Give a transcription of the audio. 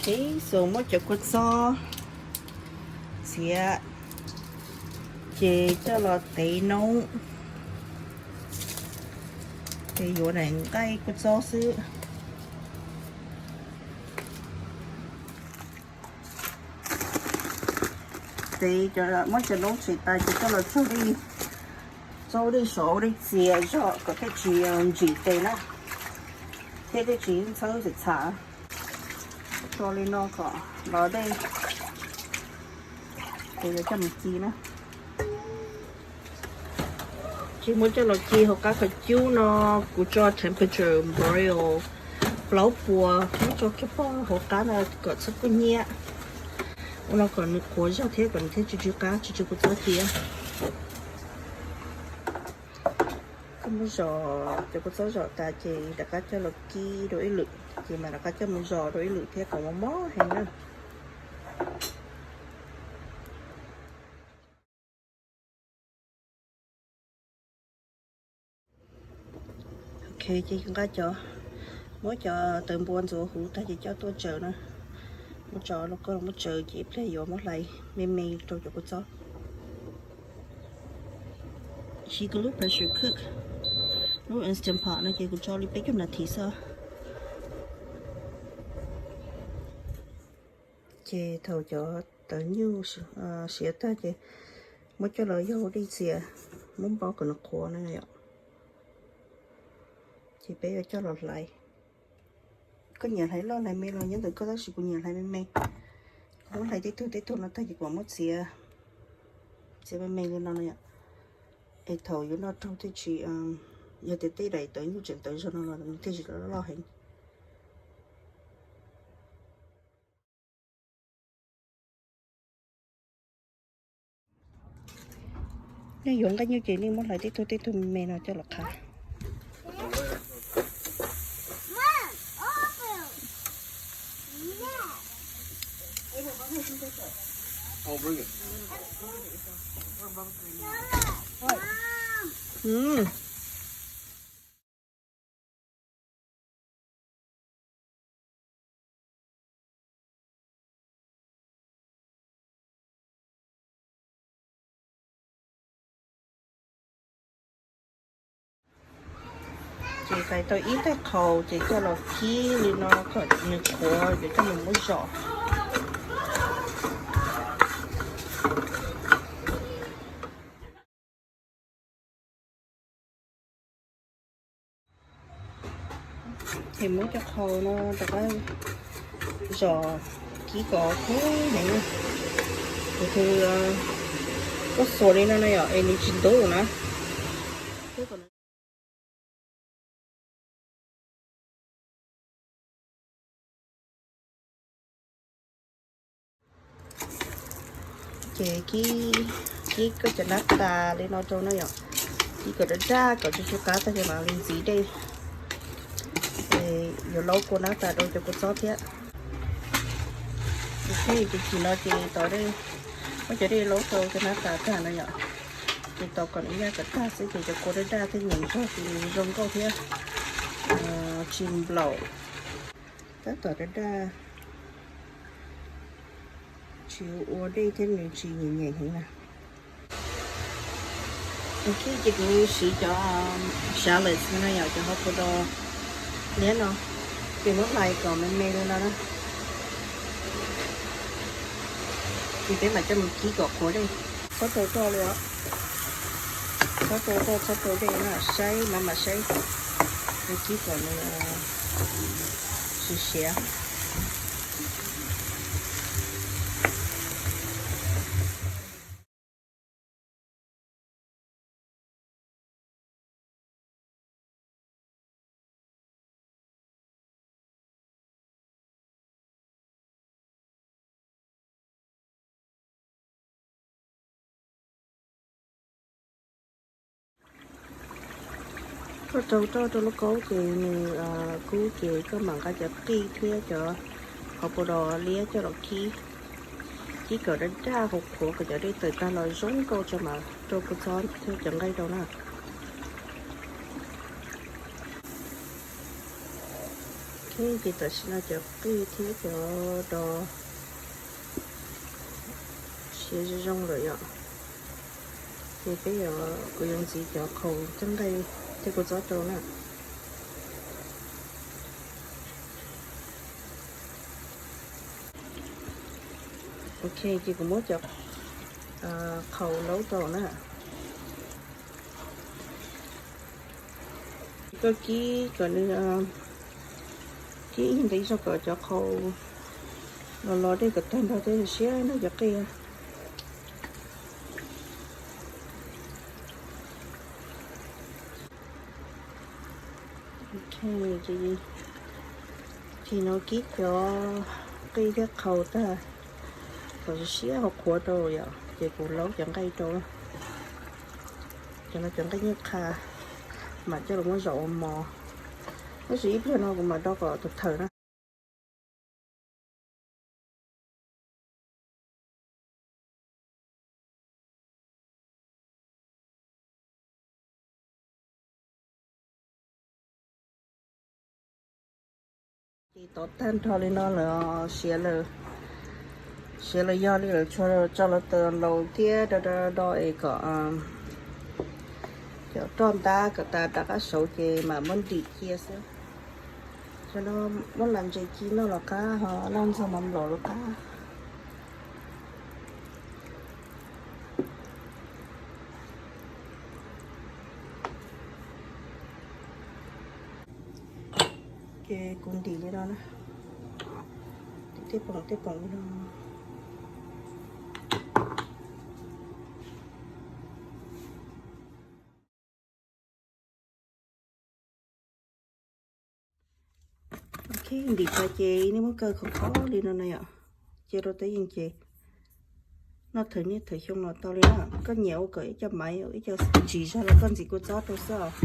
Ib xus muab cov kua txob txiav, ces coj los tev noob, ces yuav daim nqaij kua txob xwb. Tev, muab cov noob tsev tas ces coj los tsaug dej, tsaug dej saum dej txias zog kom thiaj tsis ntsim tes na, thiab thiaj tsis ntxhawb txham txham. Tso li no kom los dej, ces yuav coj mus ci na. Ces muab coj los ci hauv qab qhov cub no, kuv tso temperature Boreal plaub puas, muab tso kiag pog hauv qab no kom txhob kub hnyiab. Ua no kom nws qhuav zog thiab kom nws thiaj tsw tsw qab tsw tsw kua txob thiab. Koj muab zom cov kua txob zom tas ces rov qab coj los kib dua ib lwm, ces mam rov qab coj mus zom dua ib lwm thiab kom mob mob heev na. Ok, ces nqa cov, muab cov tawv npua ntxuav huv tag ces coj tuaj tsaws na. Muab tso los koj muab tsaws ces ib pliag yuav muab hlais me me rau cov kua txob. Siv kuv lub pressure cook, lub Instant Pot no ces kuv tso li peb caug nas this xwb. Ces thaum cov tawv nyuj siav tag ces muab coj los yog dej txias, muab npo kom nws qhuav na yom. Ces peb yuav coj los hlais. Koj nyiam hlais loj hlais me los nyob ntawm koj, tab sis kuv nyiam hlais me me. Kuv muab hlais tej tug tej tug no tag ces kuv muab txiav, txiav me me li no no yom. Es thaum yuav noj raug thiaj tsis, yog tias tej daim tawv nyuj tseem tawv zog no los nws thiaj tsis loj loj heev. Nej yuav nqaij nyuj ces nej muab hlais tej tug tej tug me me no coj los qha. Ces hlais tau ib tais qhaus ces coj los kib li no kom nws qhuav ces coj mus muab zom. Ces muab cov qhaus no rov qab zom kib kom kub heev. Kuv tus koj xuas li no no yom es nws tsis ntub na. Ces kib, kib koj cov nab tas li no rau na yom. Kib kom daj daj kom tsis tsw qab tag ces mam li ntxiv dej. Yuav laub kua nab tas rau cov kua txob thiab. Ces chim no ces tos dej, muab cov dej laub rau cov nab tas tag no yom. Ces tos kom nws yaj kom tag xwb ces cov kua daj daj thiab nyeem zog ces zoo nkauj thiab tsis nplaum. Tab tom daj daj, tsis ua dej thiab nws tsis nyeem nyeem heev na. Ces kuv siv cov shallots no yom, cov hauv paus dos liab no, ces muab hlais kom me me li no na. Ces peb mam coj mus kib kom qhuav dej. Txhob rau roj li os. Txhob rau roj, txhob rau dej na, saib mam mam saib. Kib kom nws siav siav. Koj rau roj rau lub kaub ces nws kub ces koj mam nqa cov qij thiab cov hauv paus dos liab coj los kib. Kib kom daj daj qhuav qhuav kom cov dej tawm tag los zoo nkauj tso mam rau kua txob thiab cov nqaij rau na. Ces tam sim no cov qij thiab cov dos siav zoo zoo lawm yom. Ces peb yuav, kuv yuav ntxiv cov qhaus thiab nqaij thiab kua txob rau na. Ok, ces kuv muab cov qhaus laub rau na. Koj kib kom nws, kib ib ntev zog kom cov qhaus los los dej kom tag nrho thiab siav siav na cov qij. Ok, ces no kib cov qij thiab qhaus tag kom siav siav hauv qhuav rau yom, ces kuv laub cov nqaij rau. Cov no cov nqaij nyuj qha, mam coj los muab zaum ua mov. Tab sis ib pliag no kuv mam do kom thawm thawm na. Ces tov tag nrho li no lawm, siav lawm, siav lawm yog li lawm, tso lawv taws laus thiab do do do es kom cov roj ntab kom tas rov qab saud ces mam muab ntim cia xwb. Cov no muab lam ntses ci noj los qab, ho noj ntxuag mov nplaum los qab. Ces kuv ntim li no na, ntim tej poom tej poom li no. Ok, ntim tas ces nej muab kaw khov kho li no na yom, cia rau teb yees ces noj thawm niaj thawm xyoo los tau li na. Koj nyiam ua kom ib co maiv ib co ntsis zog los koj ntxiv kua txob rau xwb os.